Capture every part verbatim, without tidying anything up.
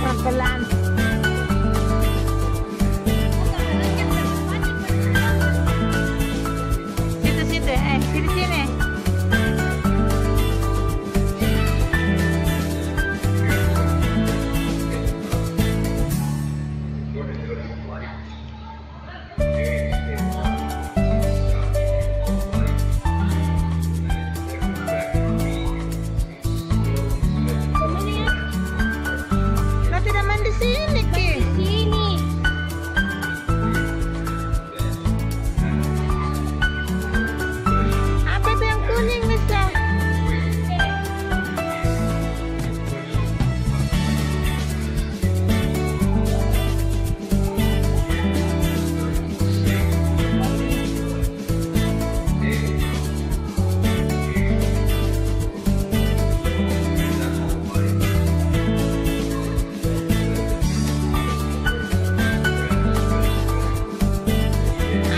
Pelan-pelan. Situ, situ, eh, sini, sini. Lah, tidak mandi sini ki. Sini. Apa itu yang kuning, Mister?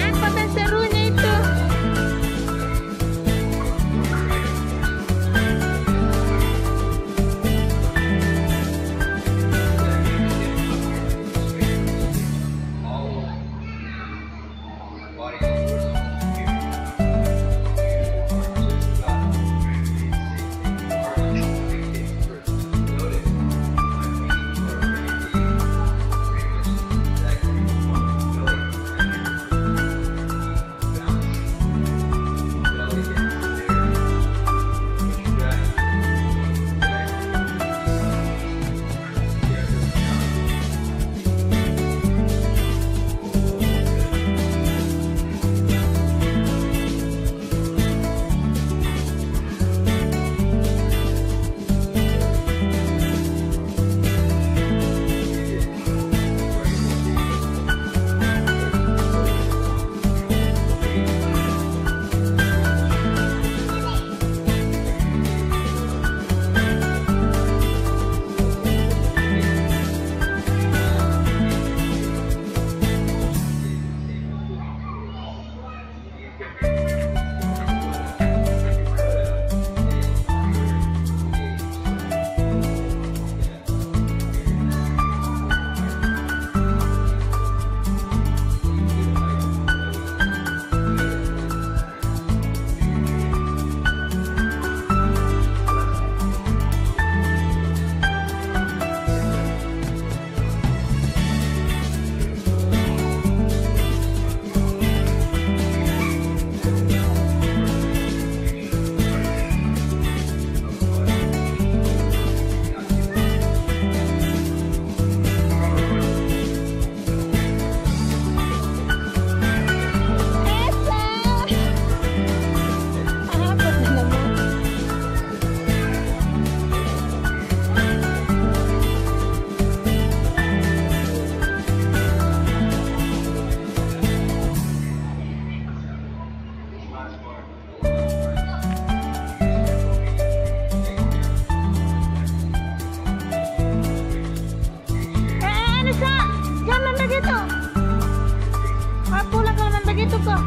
Apa kan serunya itu? Eh, eh, Nisa, jangan main begitu. Kau pulang kalau main begitu kau.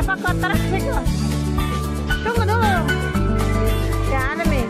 Pak, kotor sih kok. Tunggu dulu. Ya, ada mi.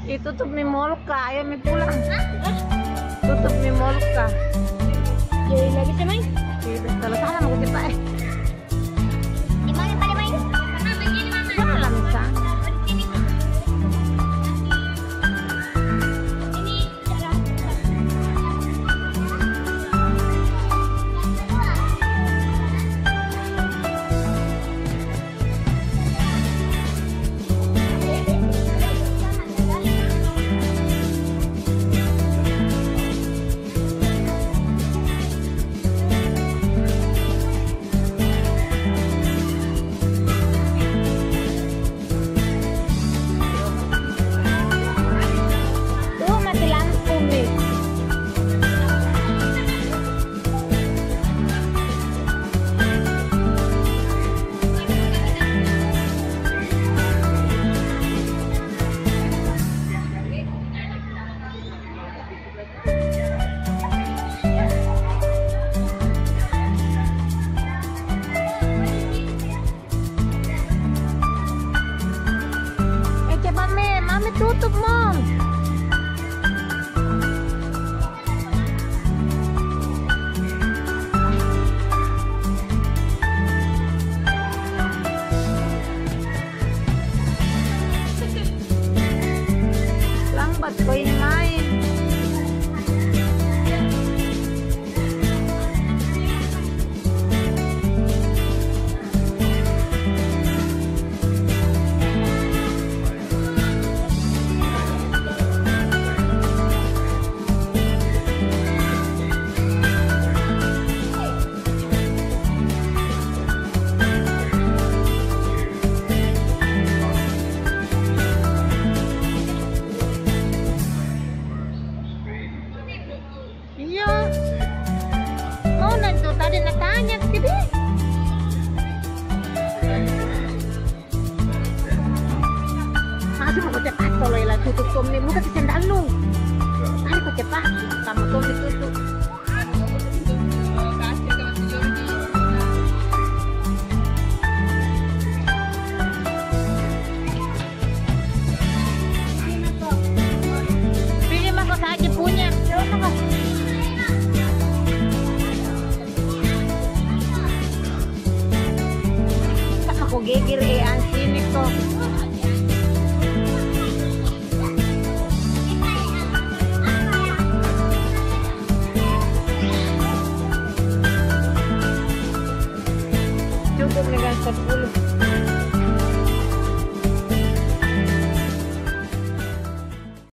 Ih, tutup mi mall ka, ayo mi pulang. Tutup mi mall ka. Jadi lagi, Cemai? Iya, salah-salah mau kita, eh. Di mana, Pak, di mana? Salah, misal. Tuh, mati lampu mi. Eh, cepat, Mi. Mami tutup, Mom. Lambat ko ini main. Iya. Mau na itu tadi na tanya ke deh. Masih mau cepat kalau ilah tutup Tommy, buka si sendal lu. Hari ko cepat, kamu Tommy tutup. Pilih mako saja punya. Sama ko geger, eh, an sini ko. Cukup dengan sepuluh.